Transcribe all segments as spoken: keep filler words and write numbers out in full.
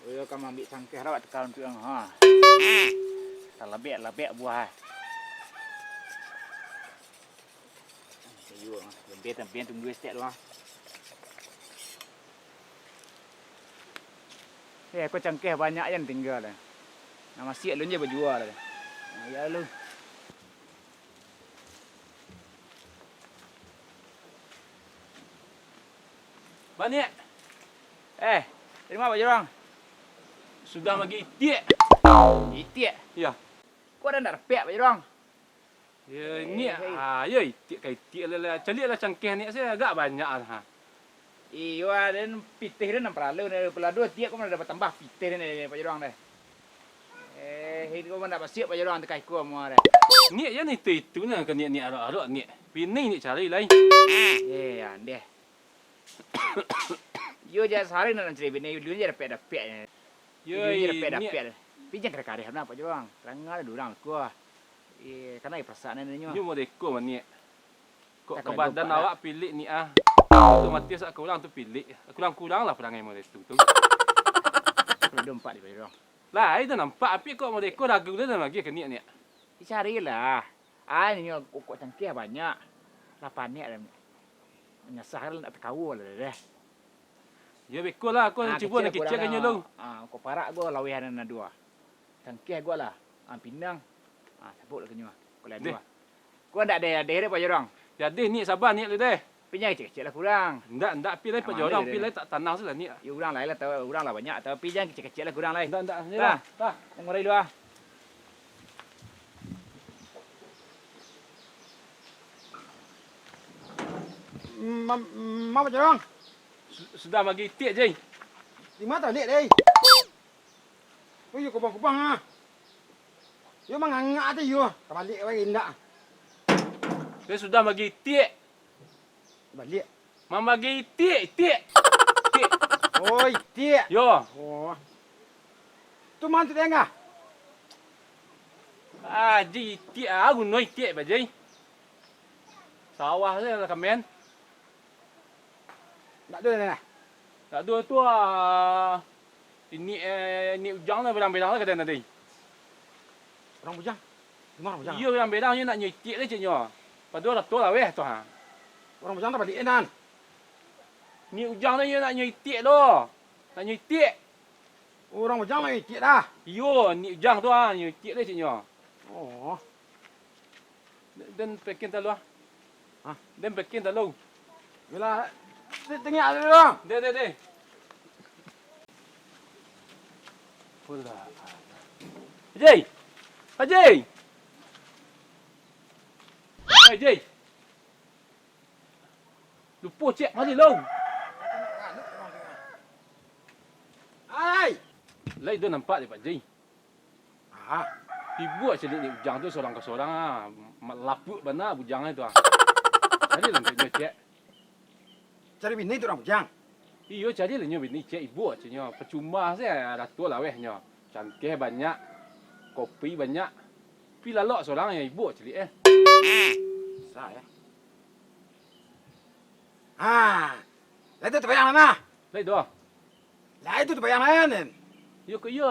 Iyo, ka maambiak cangkeh lah, wak takal untuak ang, ha. Talabek-labek buah, ha. Iyo, lembeh-lembeh tunggu stek tu, ha. Eh, ko cangkeh banyak jan tingga lah. Nah, masih alun je bajua lah. Nah, iyo lu. Baniak. Eh, dari ma, Pak Jorong? Sudah magi itiak. Itiak? Iyo. Ko ado ndak dapek, Pak Jorong? Yo, niak. Eh. Ah, yo itiak ka itiak lah, lah. Caliaklah cangkeh niak, se agak banyak lah, ha. Iyo, ah, den pitih den nan paralu, den palado tiak ko mah dah batambah pitih den, Pak Jorong deh. Eh, hidung ko mah ndak basiak Pak Jorong, takah iko amuah deh. Niak jan itu-itu nah ka niak-niak arok-arok niak. Bini niak cari lai. Eh, andeh. Yo, jak sari nak cari bini, dulu je dapek-dapek. Yo, dulu je dapek-dapek. Tapi jan kareh-kareh bana Pak Jorong. Terang lah durang ko. Eh, kana perasaan nyo. Nyo modeko maniak. Kok ka badan awak pilik ni ah. Otomatis sak kurang tu pilik. Kurang-kurang lah parangai model tu tu. Lah, itu nampak api kok model ko ragu tu dah lagi ka niak-niak. Dicarilah. Ah, ni kok, kok cangkeh banyak. Lah paniak dah. Manyasah lah nak takawa lah dah. Yo beko lah, aku cubo nak kecek ka nyo dulu. Ah, kok parak ko laweh nan ado ah. Cangkeh ko lah. Ah, pinang. Ah, cabut lah ka nyo. Ko lah ado ah. Ko ndak ado, ado deh Pak Jorong. Jadi niak sabar niak lu deh. Tapi jan kecek-kecek lah kurang. Ndak, ndak, pi lai Pak Jorong, pi lai tak tanang sudah niak. Yo urang lai lah tahu, urang lah banyak, tapi jan kecek-kecek lah kurang lai. Ndak, ndak, lah. Lah. Ngurai lu ah. Ma, ma Pak Jorong? Su-, sudah magi itiak, Jai. Di ma taliak, Jai? Oh, iyo kubang-kubang ah. Yo mangangak tu yo. Tabaliak bae indak. Yo sudah magi itiak. Baliak. Mambagi itiak, itiak. Itiak. Oh, itiak. Yo. Oh. Tu mantu tengah. Ah, ji itiak, ah, guno itiak bajai. Sawah se lah kamen. Ndak ado lah. Ndak ado tu ah. Ini, eh, ini Ujang lah berang-berang lah kadang tadi. Urang bujang? Di ma urang bujang? Iyo, berang-berang nyo nak nyo itiak lah caknyo. Padahal lah tu lah weh tu ha. Urang bujang tabaliak nan. Ni Ujang tu nyo nak nyo itiak lo. Nak nyo itiak. Urang bujang nak nyo itiak dah. Iyo, ni Ujang tu ha, nyo itiak lah caknyo. Oh. Den pekin talu ah. Hah? Den pekin talu. Yolah, te-, tengok dulu dong. Deh, deh, deh. Pula. Haji! Haji! Haji! Lupo cek mari lo. Ai! Lai do nampak dek Pak Ji. Ah, ibo caliak ni Ujang tu sorang ka sorang ah. Ma-, lapuak bana bujang tu ah. Cari lah untuak nyo, cek. Cari bini tu urang bujang? Iyo, cari lah nyo bini, cek, ibo cek nyo. Pacuma se dato laweh nyo. Cangkeh banyak, kopi banyak. Pi lalok sorang nyo ibo caliak eh. Sa eh. Ha. Lai tu tabayang lah nah. Lai tu. Lai tu tabayang lah kan. Iyo ko iyo,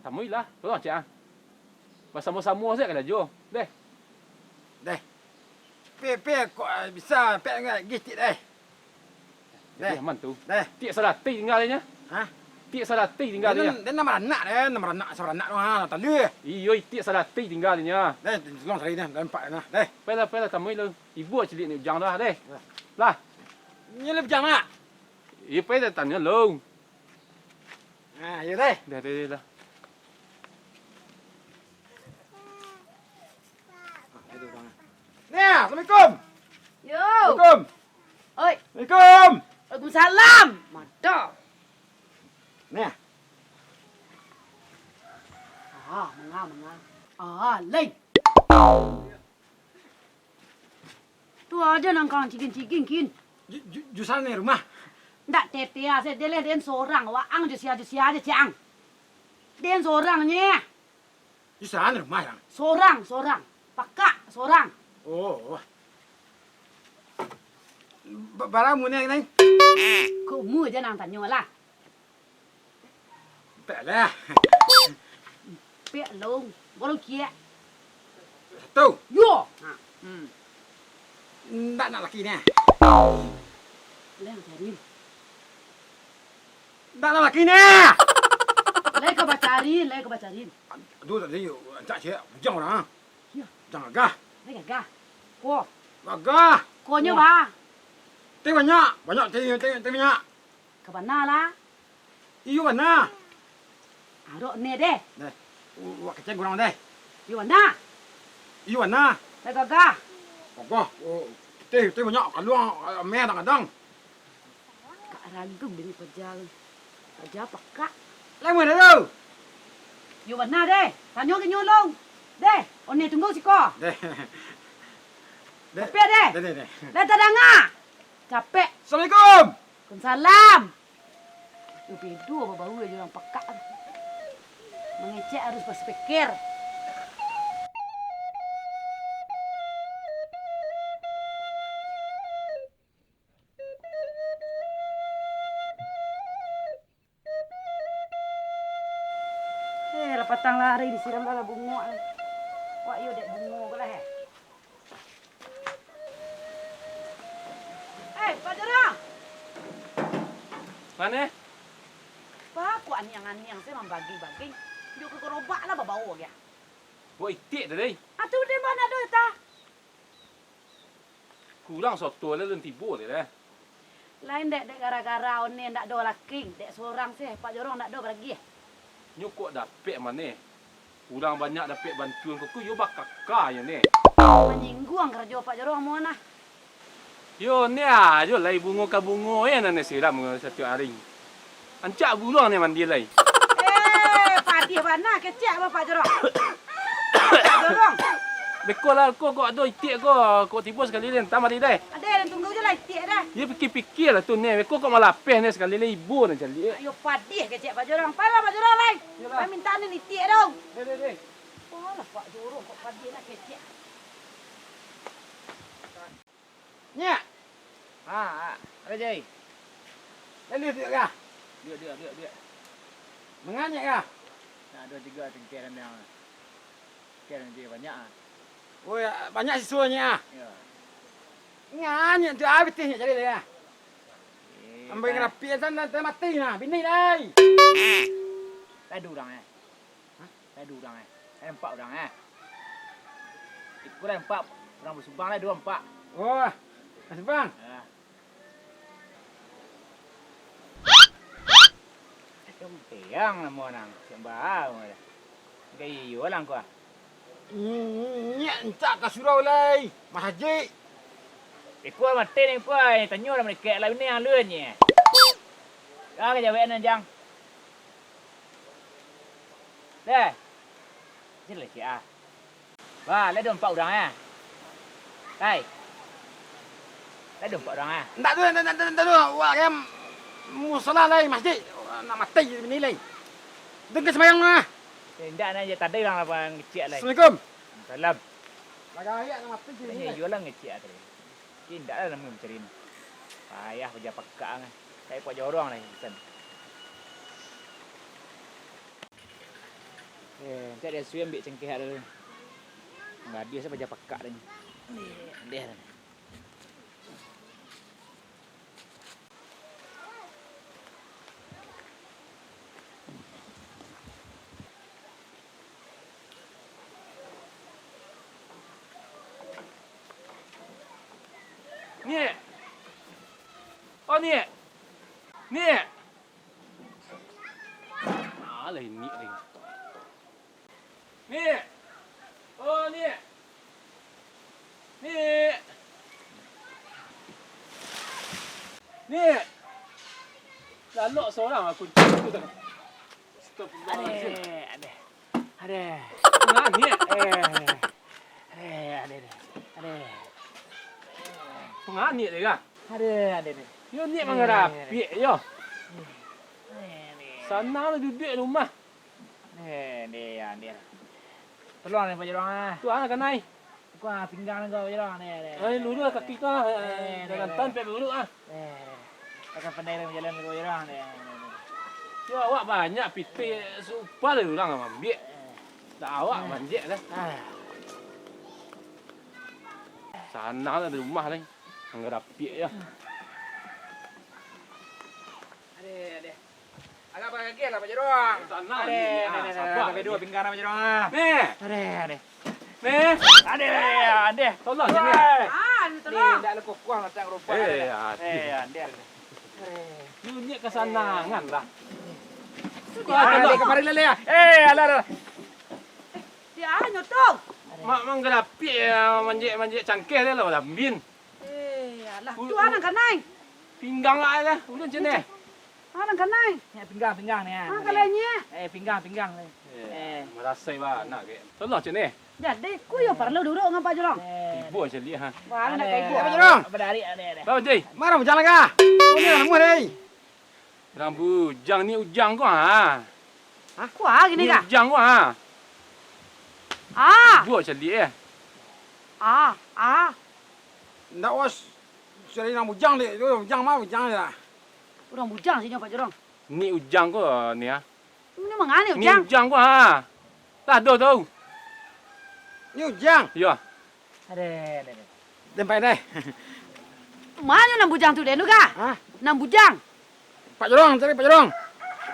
tamui lah. Tolong cek ah. Basamo-samo se karajo. Deh. Deh. Pe, pe, kok, ah, bisa, pe, ngai, gih, tik, deh. Deh. Deh, aman tu. Deh. Tik saratih tinggalinyo. Hah? Tik saratih tinggalinyo. Den, den nan maranak, den nan maranak, sabaranak tu, ha, tali. Iyo, tik saratih tinggalinyo. Deh, tolong sari deh, den nampak nah. Deh. Pailah, pailah, tamui lo. Ibo caliak ni Ujang tu lah, deh. Deh. Lah. Ni lah Ujang nak. Iyo, pai tanyo lo. Ah, iyo deh. Dah, dah, dah, dah. Nah, assalamualaikum. Yo. Assalamualaikum. Oi. Assalamualaikum. Waalaikumsalam. Mado. Nah. Ah, manga, manga. Ah, lai. Tu aja nang kang cigin-cigin, kin. Ju-, ju-, jusan ni rumah. Ndak tete ase, deh leh den sorang, waang jo sia, jo sia aja, ciang. Den sorang nye. Jusan ni rumah, yang? Sorang, sorang. Pakak, sorang. Oh. Ba-, bara umua ni, Nai? Kok umua aja nang tanyo lah. Pek lah. Pek long. Baru kiak. Satu. Yo. Ha. Hmm. Ndak nak laki ni. Leng cari. Ndak nak laki ni. Lai ka bacari, lai ka bacari. Aduh, tadi rancak ciek, bujang urang. Yo. Bujang gagah. Lai gagah. Ko. Gagah. Konyo ba. Teh banyak, banyak teh, teh, teh banyak. Ka bana lah. Iyo bana. Arok ne deh. Deh. U-, uwak kecek kurang deh. Iyo bana. Iyo bana. Lai gagah. Gagah. Oh, teh, teh banyak kaluang, ameh kadang-kadang. Kak ragu bini paja. Paja pakak. Lai mah dah tu. Iyo bana deh. Tanyo ka nyo long. Deh, one tunggu siko. Deh. Deh. Capek deh. Deh, deh, deh. Lai tadanga. Capek. Assalamualaikum. Waalaikumsalam. Yo, bedo babau jo urang pakak tu. Mangecek harus baspeker. Eh, lah patang lah ari disiram lah, lah bungo lah. Wak yo dek bungo ko lah, eh. Eh, Pak Jorong! Mane? Baa kok aniang-aniang se mambagi-bagi? Njuk ka garobak lah babao agiah. Buek itiak tu, deh. Atu den bana doh tah. Kurang soto lah, lun tibo deh lah. Lain dek, dek gara-gara one ndak do laki, dek sorang se, Pak Jorong ndak do baragiah. Nyo kok dapek mane? Urang banyak dapek bantuan kok, yo bakaka nyo ne. Manyingguang karajo Pak Jorong amuah nah. Yo ne ajo lai bungo ka bungo, yo nan ne siram satiok ari. Rancak buruang ne mandi lai. Eh, padih bana kecek Bapak Jorong. Jorong. Beko lah ko, kok ado itiak ko, kok tibo sakali den, tamari dai. Ado, den tunggu je lah itiak dah. Yo pikia-pikia lah tu ne, beko kok malapeh ne sakali lai ibo ne caliak. Ayo padih kecek Pak Jorong. Pai lah Pak Jorong lai. Iyolah. Pai minta ni itiak dong. Deh, deh, deh. Walah Pak Jorong kok padih nak kecek. Nyak! Ha, ha, Rajai. Lalu duduak kah? Duduak, duduak, duduak, duduak. Manga nyak kah? Nak ado tigo cengkeh randang. Cengkeh randang banyak ah. Oh, yo, banyak sisuo nyak ah? Yo. Ngan nyak tu abih teh nyak cari lai ah. Eh, ambo kan ngarapiak tan, tan mati nah, bini lai. Tadi urang eh. Hah? Lah duo urang eh. Eh, ampak urang eh. Iko lah ampak. Urang basubang lah duo, ampak. Oh, basubang? Yo. Kampiang namo nang, siang baau lah. Gak iyo lah ko ah. Nyak, nyak ka surau lai, Mas Haji. Iko mati ni ko ai, tanyo lah malekek lah bini alun nye. Ka jawek nan jang. Deh. Jelek ah. Wah, lah duo ampak urang ah. Hai. Lah duo ampak urang ah. Ndak tu, ndak, ndak, ndak, ndak tu. Wah, kan musala lai masjid. Nak mati je bini lai. Dengke sembahyang ah. Eh, ndak nak je tadi urang lah ngecek lai. Assalamualaikum. Salam. Lagak ayak nak mati je bini lai. Iyo lah ngecek tadi. Indak lah namo mancari ni. Payah paja pakak ang. Cari Pak Jorong lah pisan. Eh, cari dia suai ambiak cengkeh ada tu. Gadih sa paja pakak tadi. Deh, deh. Niek! Oh, Niek! Niek! Lah, Nik ni. Nik! Oh, Nik! Nik! Nik! Lalok sorang aku. Astagfirullahalazim. Adeh, adeh. Adeh. Nah, Nik. Eh. Adeh, adeh, adeh. Adeh. Pangah Nik deh, kah? Adeh, adeh, adeh. Yo, Nik mangarapiak yo. Adeh, adeh. Sanang lah duduak di rumah. Adeh, adeh, adeh. Tolong ni, Pak Jorong, ah. Tu ah, kanai. Kuah pinggang ni kau, Pak Jorong. Adeh, adeh. Eh, lurus kaki kau, eh, eh, jangan adeh, tan, adeh. Pek buruk ah. Eh, takah pandai lah bajalan ko urang deh. Yo, awak banyak pitih, sarupo lah urang mambiak. Dak awak manjek lah. Ah. Sanang lah di rumah ni. Mangarapiak yo. Adeh, adeh. Agak bagageh lah, Pak Jorong. Sanang, adeh, ni, adeh, ah, adeh, sabar, sampai dua ni. Pinggan lah, Pak Jorong, ah. Ni. Adeh, adeh. Ni. Adeh, adeh. Tolong sini. Woi. Ah, ni tolong. Ni, ndak le kokoh lah, tak rupa. Eh, adeh. Adeh. Eh, adeh, adeh. Nunyiak kasanangan lah. Sudah. Ah, tolong. Adeh, kamari lah, Lea. Eh, alah, alah. Eh, dia nyotong. Mak manggalapik ya, manjek-manjek cangkeh dia lah, lambin. Eh, alah. U-, tu u-, anang kanai. Pinggang lah, alah. Ulun sini. Anang kanai. Ni pinggang, pinggang ni, ah. Ah, kalau nyiak. Eh, pinggang, pinggang ni. Eh, eh. Marasai bana, kek. Tolong, cik ni. Jadi, ku yo parlu duduak dengan Pak Jorong. Eh. Ibu aja lihat, ha. Wah, nak adeh, ka ibu. Pak Jorong. Badarik, adeh, adeh. Bang, Jai. Maro bujang lah, kah? Oh, ni lamo, deh. Rang bujang, ni ujang ko, ha. Hah? Ku ah, gini, Ni kah? Ujang ko, ha. Ah. Ibu aja lihat, eh. Ah, ah. Ndak, bos. Cari nang bujang, dek. Tu bujang mah, bujang je lah. Urang bujang sini, Pak Jorong. Ni ujang ko, ni, ah. Ini mangani ni ujang? Ujang ko, ha. Lah, doh, doh. Ni ujang? Yo. Adeh, adeh, adeh. Dempai, deh. Mano nang bujang tu, deh, nu, kah? Hah? Nang bujang. Pak Jorong, cari Pak Jorong.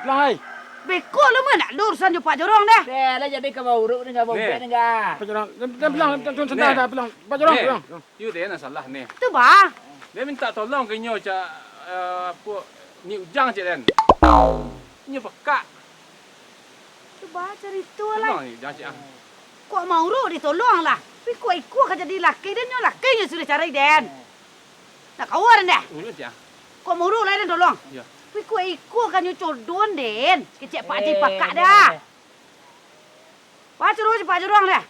Bilang, hai. Beko lu mah nak ada urusan jo Pak Jorong deh. Deh, lah jadi ka bauruk ni, ka baubek ni, kah? Pak Jorong, dia, dia bilang, dia, dia, dia bilang. Pak Jorong, Pak Jorong. Yu, dia nan salah ni. Tu, bah. Dia minta tolong ka inyo, cak, eh, apo, ni ujang, cak den. Inyo pekak. Tu, bah, carito lah. Tolong ni ujang, cak, ah. Kok mauruk ditolong lah. Tapi kok iko ka jadi laki den, nyo laki nyo sudah cari den. Nak kawan deh. Urus ya. Kok mauruk lah den tolong. Ya. Tapi kok iko ka nyo codon den. Kecek Pak Haji pakak dah. Pak Jorong, Pak Jorong deh.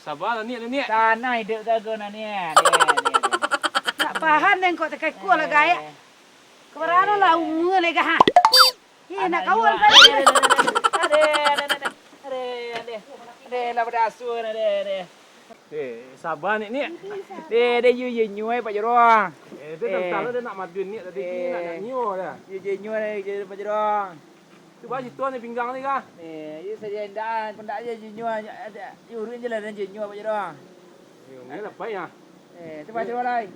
Sabar lah, Nik, Nik. Tanah hidup gago nah, Nik. Nik, Nik, Nik. Nak paham deh kok tekai kuah lah gaek. Kebarano lah umur lega, ha. Ih, nak kawan kan? Adeh, adeh, adeh, adeh. Adeh, adeh, adeh. Adeh, lah badasu, adeh, adeh. Eh, sabar, Nik, Nik. Deh, deh, yu, yu, nyu, eh, Pak Jorong. Eh, tu dah tahu dah nak madu, Nik, tadi, Nik, nak, nak nyu dah. Yu, yu, nyu, eh, Pak Jorong. Tu baju tuan ni pinggang ni kah? Eh, iyo saja indak, pendak aja jinyo, urut je lah dan jinyo apa je doang. Iyo, ni lah pai ah. Eh, tu baju lai.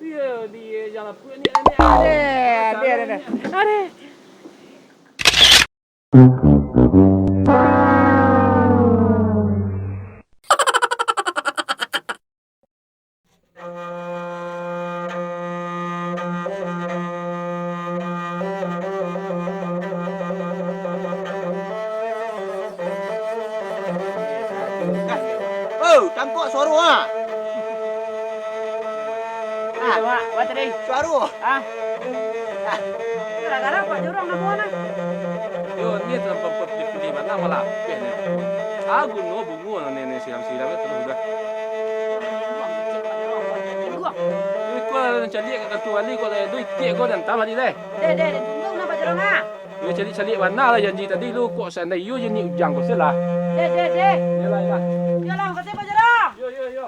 Iyo, di jalan pun ni, ni. Adeh, adeh, adeh, adeh. Adeh. Oh, tangkok suaro ah. Ah, suaro. Ah. Gara-gara Pak Jorong namo nah. Yo, ni tampek pilih-pilih bana malah. Aku no bungo nene siram-siram terus dah. Ini kau caliak kat kantor wali, kau lah tu itik kau dan tahu tadi deh. Deh, deh, deh, tunggu nak Pak Jorong ah. Yo caliak-caliak bana lah janji tadi lu, kok seandai yo je ni ujang kau selah. Deh, deh, deh. Yalah, yalah. Yalah, kau Pak Jorong. Yo, yo, yo.